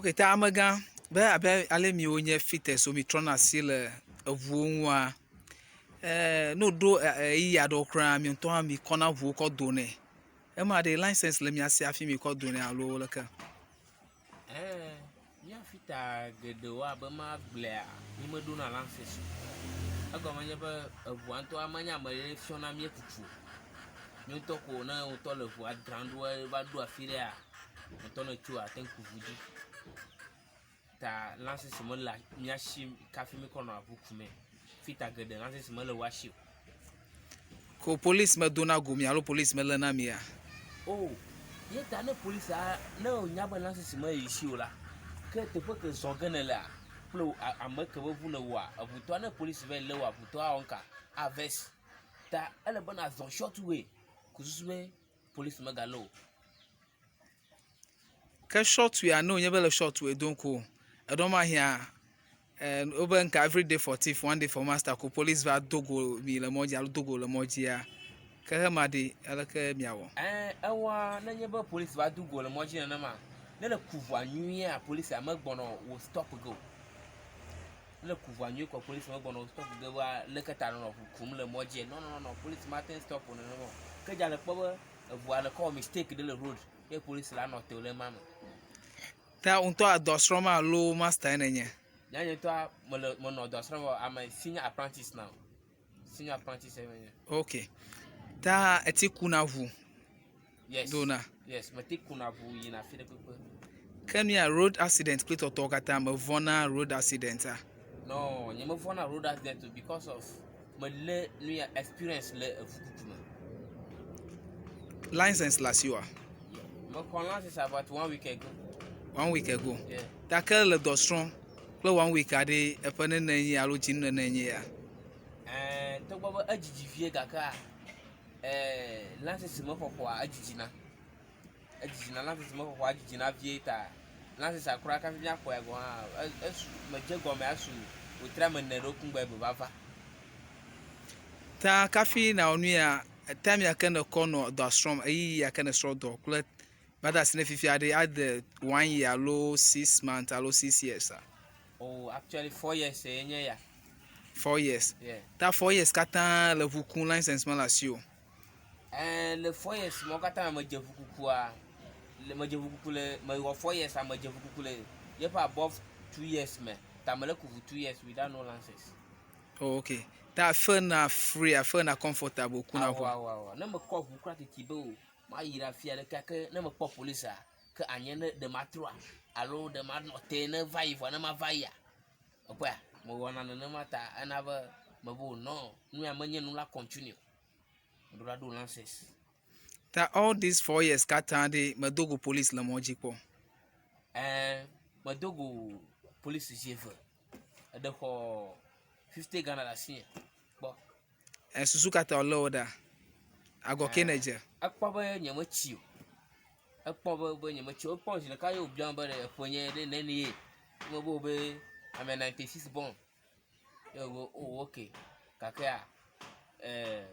Ok, ta amegã, be abe ale miwo nye fites wo mitrɔna asi le eŋuwo ŋua, eh, ne woɖo ɣeyiɣi aɖewo kura mi ŋutɔ hã mikɔna ŋuwo kɔ donɛ. Ema ɖe license le mia si hafi mikɔ donɛ alo leke? Ɛɛ, mía fita geɖewo abe magblɔea, mí meɖona license o. Egɔme nye be eŋua ŋutɔa menye ame ɖe fiɔna mí ekuku o. Mí ŋutɔ ko ne wò ŋutɔ le ŋua dzram ɖo va ɖo afi ɖea, wò ŋutɔ ne etso ate ŋu ku ŋu dzi. Ta license mele mía si kafi míkɔ nɔa ŋu kumee. Fita geɖe license mele woa si o. Ko police medona go mi alo police meléna mia? O, ye ta ne polisia ne wonya be license mele ye si o la, ke teƒe ke zɔ ge nèlea kple ame ke be ŋu nèwɔa, eŋutɔa ne polisi va yi lé wòa, eŋutɔa awɔ ŋka? Avɛs. Ta ele be nàzɔ short way ku susu be polisi megalé wò o. Ke short way ne wònye be le short way dom ko, eɖɔ mahia eh, wobe ŋka every day for thief, one day for master ko police va do go mi le mɔ dzi alo do go le mɔ dzia, ke hema ɖe, aleke miawɔ? Ɛ̃, ewa nenye be polisi va do go le mɔ dzi nenema, ne le ku ʋua nyuiea, polisia megbɔnɔ wò stop ge o. Ne le ku ʋua nyuie kɔ polisi megbɔnɔ wò stop ge be leke ta nɔnɔ ʋu kum le mɔ dzie. No, no, no, no, polisi mate ŋu stop wò nenema o. Ke dza le kpɔ be eʋua le kɔ wɔ mistake ɖe le road ye polisi la nɔ te le ema me. Ta wò ŋutɔ dɔ srɔ̃m alo master ye nènye? Nye nye ŋutɔa mele menɔ dɔ srɔ̃m vɔ I'm a senior apprentice now. Senior apprentice ye menye. Ok. Ta eti kuna ʋu Yes. dona. Yes, mete kuna ʋu yina afi ɖe kpekpe. Ke nu ya road accident kple tɔtɔwo katã mevɔ̃ na road accident a? No, nye mevɔ̃ na road accident o because of melé nu ya experience le eʋukuku me. License le asiwòa? Mexɔ license about one week ago. One week ago. Yeah. Ta ke le dɔ srɔ̃m kple one week aɖe eƒe nene nyi alo dzinu nene nyi ya? Ɛɛ, togbɔ be edzidzi vie gakea, ɛɛ, license mexɔxɔa edzidzina. Edzidzina license mexɔxɔa edzidzina vie ta license kura kafi míaxɔe gɔ̃ hã esu medze gɔme esu wòtre ame ene ɖewo ŋgbe be va va. Ta kafi nawɔ nu ya, time ya ke nèkɔ nɔ dɔa srɔ̃m, ɣeyiɣi ya ke nèsrɔ̃ dɔ kple va de asi ne fifia ɖe ade one year alo six months alo six years a? Oh, actually 4 years ye nye ya. 4 years. Yeah. Ta 4 years katã le ʋu kum license mele asi o. Ɛɛ, le 4 years mawo katã me medze ʋukukua, le medze ʋukuku le mewɔ 4 years a medze ʋukuku le yeƒe above 2 years me. Ta mele ku ʋu 2 years without no license. Oh, okay. Ta feel na free, feel na comfortable kuna Awo ʋua. awo awo. Ne mekɔ ʋu kura teti be o, mayi ɖe afi aɖe gake ne mekpɔ polisia, ke anye ne ɖe matrɔa alo ɖe manɔ te ne va yi vɔ ne mava yia. Ekpɔa, mewɔna nenema ta ena be mebe o no, nu ya menye nu la continue. Meɖo la ɖo license. Ta all these 4 years katã ɖe medo go police le mɔ dzi kpɔ. Ɛɛ, medo go polisi zi eve. Eɖe xɔ 50 Ghana le asinye kpɔ. Ɛ susu katã wolé wo ɖa. Agɔ ke nèdze. Ekpɔ be nyemetsi o. Ekpɔ be be nyemetsi o. Ekpɔ zi ɖeka ye wòbiam be ɖe eƒe nye ɖe neni ye. Mebe wo be I'm a 96 born. Ye wòbe oh okay. Gakea ɛɛ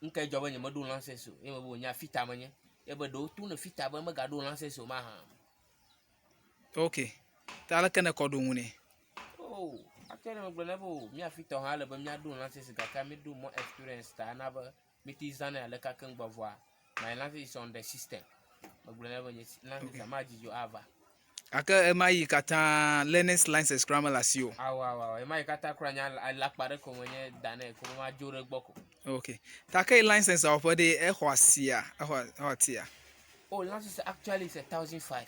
nu ke dzɔ be nyemeɖo license o. Ye mebe wònye fita menye. Ye be ɖewo to ne fita be megaɖo license o mahã. Ok. Ta aleke nèkɔ ɖo ŋu nɛ? Oh, actually megblɔ nɛ be o mía fitɔ hã ele be míaɖo license gake míɖo more experience ta ena be míte zãnɛ aleke keŋ gbɔ vɔa my license is on the system. Megblɔ nɛ be nye license madzidzɔ ava. Gake ema yi katã learners license kura mele asi o. Awo awo awo ema yi katã kura nye alakpa ɖe ko menye da nɛ ko madzo ɖe gbɔ ko. Ok. Ta ke license wɔƒe ɖe exɔ asia exɔ exɔ atia. Oh, license actually is 1,500.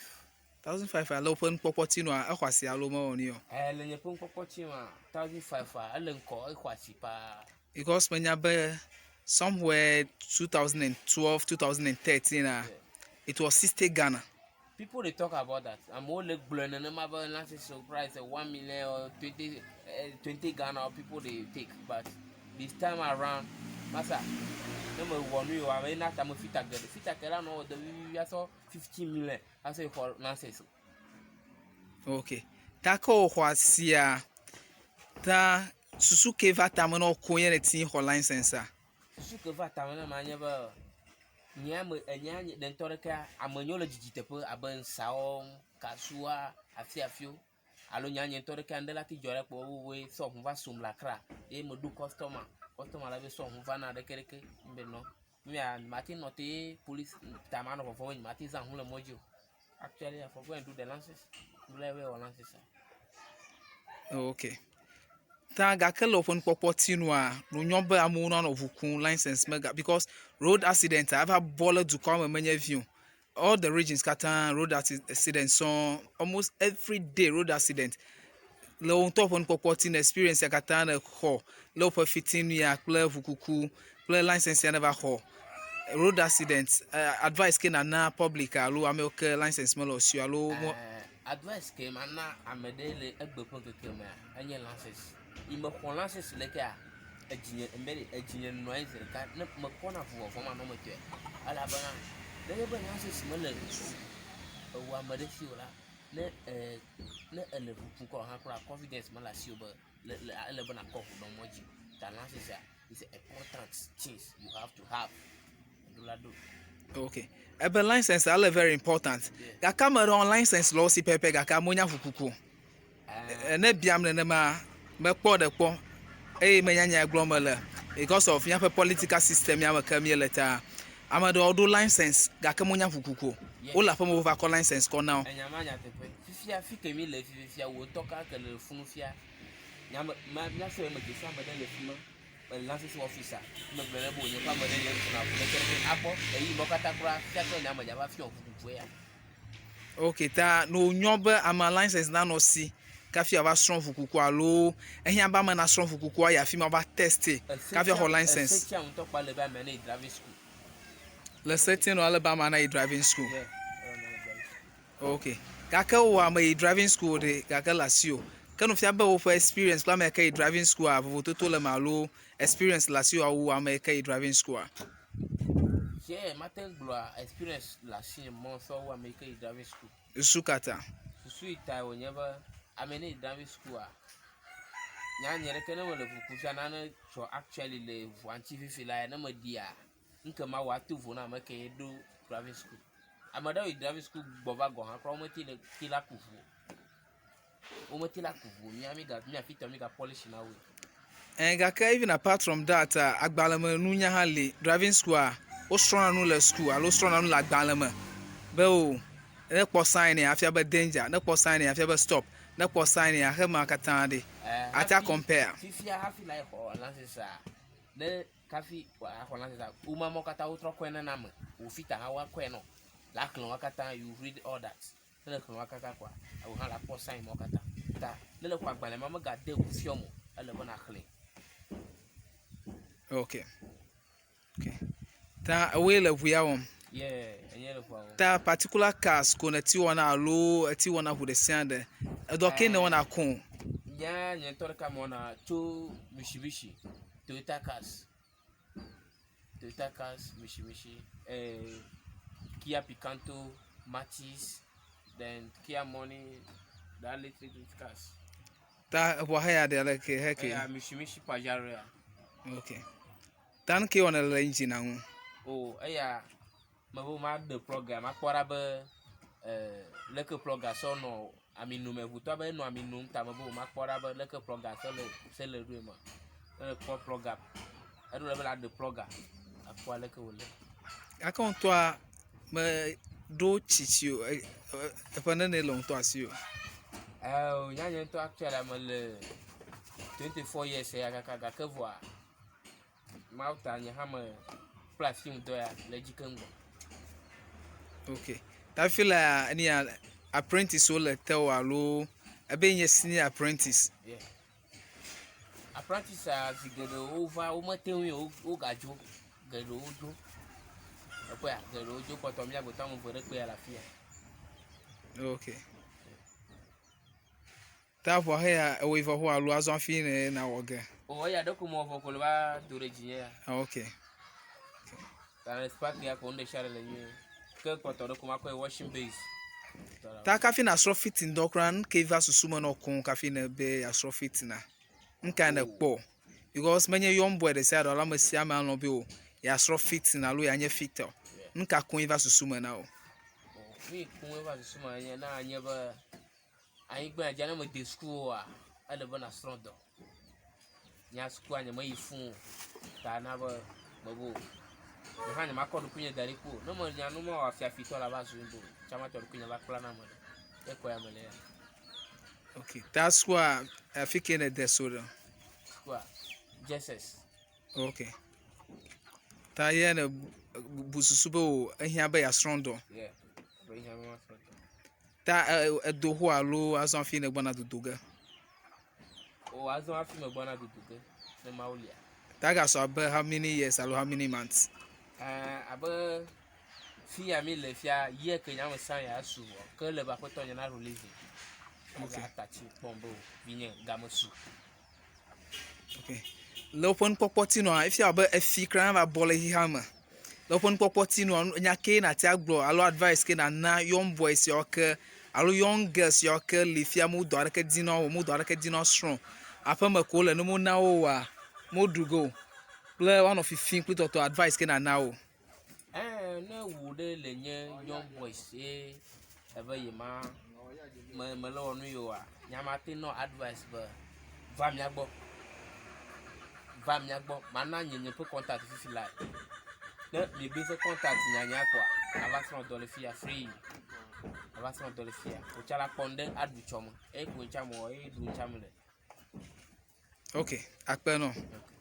1,500 ale woƒe nukpɔkpɔ ti nua exɔ asi alo mewɔ nui o. Ɛ le nye ƒe nukpɔkpɔ ti nua 1,500 a ele ŋkɔ exɔ asi paa. Because menya be somewhere 2012 2013 ah, it was 60 Ghana. People dey talk about that. Amewo le gblɔe nenema be license price 1 million or 20 20 Ghana or people dey take but this time around masa ne mewɔ nu yi o ame na ta me fita geɖe fita ke la nɔ wɔ dɔ vivivi asɔ 15 million asɔ yi xɔ license. Ok. Ta ke wòxɔ asia ta susu ke va tame na wò koŋ ye nèti xɔ license a? Susu ke va tame na ma nye be nye ame enye nye ɖe ŋutɔ ɖekea ame nyewo le dzidzi teƒe abe Nsawam, Kasua, Afiafiwo alo nya nye ŋutɔ ɖeka ŋɖe la ti dzɔ ɖe kpɔ wowoe sɔ ʋu va som le Accra ye meɖo kɔstɔma. Kɔstɔma la be sɔ ʋu va na ɖeke ɖeke. Ŋbe nɔ mia mate nɔ te ye polisi ta manɔ vɔvɔm be nyemate zã ʋu le mɔ dzi o. Actually I for go and do the license. Ɖo la wɔ license. Ok. Ta gake le woƒe nukpɔkpɔ ti nua, wònyɔ be amewo nanɔ ʋu kum license mega because road accident eva bɔ le dukɔa me menye vi o. All the regions katã road accident sɔŋ almost every day road accident. Le wò ŋutɔ ƒe nukpɔkpɔ ti nu experience ya katã nèxɔ le woƒe fitting nu ya kple ʋukuku kple license ya nèva xɔ road accident advice ke nàna public alo ame yiwo ke license mele wo si o alo mo. Advice ke mana ame ɖe le egbe ƒe ŋkeke mea enye license. Yi mexɔ license lekea edzinye mbe edzinye nɔ anyi zi ɖeka ne mekpɔna ʋu vɔvɔ̃ manɔmetɔe elabena nenye be license mele ewɔ ame ɖe si o la ne e ne ele ʋu kum kɔ hã kura confidence mele asiwò be le le ele be nakɔ ʋu ɖe mɔ dzi o. Ta license is important things you have to have. Eɖo la ɖo. Ok. Ebe license ele very important. Gake ame ɖewo license le wo si pɛpɛ gake amewo nya ʋukuku o. Ne biam nenema, mekpɔ ɖe kpɔ eye menya nya gblɔm mele because of míaƒe political system ya me ke míele ta. Ame ɖewo ɖo license gake menya ʋukuku o. Wole aƒeme wova kɔ license kɔ na wo. Enya ma nyateƒe. Fifia fi ke mi le fifia wò ŋutɔ ka ke le funu fia. Nya me ma míasɔ eme dzesi ame ɖe le fi ma. License officer. Megblɔ nɛ be wònye ƒe ame ɖe le funu avu ɖeke ɖeke akpɔ eyi mɔ katã kura fia tɔ nya me dza va fiɔ ʋukuku ya. Ok, ta ne wònyɔ be ame license nanɔ si kafi wòava srɔ̃ ʋukuku alo ehiã be ame nasrɔ̃ ʋukuku ayi afi ma va teste kafi axɔ license. Ese tia ŋutɔ kpa le be amea ne yi driving school. Le se tia nu ale be amea nayi driving school. Yeah. Ok. Gake wò ame yi driving school ɖe gake le asiwò. Ke nu fia be woƒe experience kple ame yi ke yi driving school vovototo le eme alo experience le asiwò wu ame yi ke yi driving school? Yeah, mate ŋu gblɔa experience le asinye mɔ sɔ wu ame yi ke yi driving school. Susu ka ta? Susu yi tae wònye be ame ne yi driving school-a, nya nye ɖeke ne mele ʋu kum fia nane dzɔ actually le ʋua ŋuti fifi la ne meɖia, ŋke mawɔ ato vo na ame ke ɖo driving school. Ame ɖewo yi driving school gbɔ va gɔ̃ hã kura womete le te la ku ʋu o. Womete la ku ʋu o. Mía míga mía fitɔ míga polish na woe. Eh, gake even apart from that, agbalẽ me nunya hã li. Driving school-a, wosrɔ̃na nu le school alo wosrɔ̃na nu le agbalẽ me be o ne kpɔ sign ya afia be danger, ne kpɔ sign ya afia be stop, ne kpɔ sign ya xema katã ɖe. Eh, Ate hafi compare. fifia hafi la xɔ license-a, ne kafi axɔ license-a, woma mɔ katã wotrɔ kɔe nana ame. Wò fita hã woakɔe nɔ. La xlẽ wo katã, you read all that. Ne le xlẽ wo katã kɔa, wò hã la kpɔ sign mɔ katã. Ta ne le xɔ agbalẽ ma megade ʋu fiɔm o, ele be nàxlẽe. Ok. Ok. Ta ewoe le ʋu ya wɔm. Yeah, enye le ʋua wɔm. Ta particular cars ko nèti wɔna alo eti wɔna ʋu ɖe sia ɖe. Edɔ ke nèwɔna koŋ. Nya nye ŋutɔ ɖeka mewɔna tso Mitsubishi, Toyota cars, Toyota cars, Mitsubishi, eh, Kia Picanto, Matiz, then Kia Morning, that little little cars. Ta eʋua heya ɖe ale ke heke. Eya Mitsubishi Pajero ya. Ok. Ta nu ke wɔna le engine ŋu. O eya mebe maɖe plug makpɔ ɖa be eh, leke plug sɔ nɔ ami nom eʋutɔ be enɔ ami nom ta mebe makpɔ ɖa be leke plug sɔ le se le ɖoe ma. Ne kpɔ plug eɖo le be la ɖe plug akpɔ aleke wòle. Gake ŋutɔa me ɖo tsitsi o eƒe nene le ŋutɔ asi o. Eh, nya nye ŋutɔ actually mele 24 years ya kaka gake vɔa Mawu ta nye hã me kpla asi ŋudɔ ya le edzi keŋ gbɔ. Ok. Ta fi la enia apprentice wo le tewò alo ebe nye senior apprentice. Yeah. Apprentice zi geɖewo wova womete ŋui o wogadzo geɖewo dzo. Ekpɔa geɖewo dzo kpɔtɔ mía gbetɔ ame eve ɖe kpe ya le afia. Ok. Ta ʋua heya ewɔe vɔ ho alo azɔ hafi ne nawɔ ge. O eya ɖeko mewɔ vɔ ko le va do ɖe dzinye ya. Ah, ok. Ta le spark ya ko nu ɖe sia ɖe le nyuie. Ke kpɔtɔ ɖeko makɔe washing base. Ta kafi nàsrɔ̃ fitting dɔ kura nu ke va susu me nɔ koŋ kafi ne be yeasrɔ̃ fitting a? Nu kae nèkpɔ? Because menye young boy ɖe sia ɖe alo ame sia ame alɔ̃ be o yeasrɔ̃ fitting alo yeanye fitter o. Nu ka koŋ va susu me na wò? Nu yi koŋ va susu me na nye be. Anyigba ya dzia ne mede suku oa, ele be nasrɔ̃ dɔ. Nya sukua nye meyi fũu o ta na be mebe o. Nye hã nyemakɔ ɖokuinye da ɖi kpo o. Ne menya nu ma oa, fiafitɔ la va zu ŋdo. Tsã matsɔ ɖokuinye va kpla na ame ɖe. Ye kɔ ya mele ya. Ok, ta sukua afi ke nède so ɖe? Sukua, JSS. Ok. Ta ye ne bu susu be o ehiã be yeasrɔ̃ dɔ. Yeah, be ehiã be masrɔ̃ dɔ. Ta edo xoxo alo azɔ hafi nègbɔna dodo ge? O azɔ hafi megbɔna dodo ge ne Mawu lia. Ta gasɔ abe how many years alo how many months? Eh, abe fi ya mi le fia year ke nya me san ya su vɔ ke le be aƒetɔ nye na release. Okay. Ata tsi kpɔm be o vinye game su. Ok. Le woƒe nukpɔkpɔ ti nua, efia abe efi kura va bɔ le xexea me. Le woƒe nukpɔkpɔ ti nua, nya ke nàte agblɔ alo advice ke nàna young boys siawo ke alo young girls siawo ke li fia mewo dɔ aɖeke di na wo, mewo dɔ aɖeke di na wo srɔ̃. Aƒeme ko wole ne womena wo oa, mewoɖu ge o. Kple woanɔ fifim kple tɔtɔ advice ke nàna wo. Ɛɛ, ne wò ɖe le nye young boys ye ebe yema me mele wɔ nu yi oa, nya mate nɔ advice be va mía gbɔ. Va mía gbɔ. Mana nye nye ƒe contact fifi lae. Ne miebe ƒe contact nyanya kpoa, ava srɔ̃ dɔ le fiya free. Ava srɔ̃ dɔ le fiya. Wò tsã la kpɔ ŋɖe aɖu tsɔme. Eye ko ŋtsa mewɔ eye ɖu ŋtsa mele. Ok, akpe nɔ. Okay.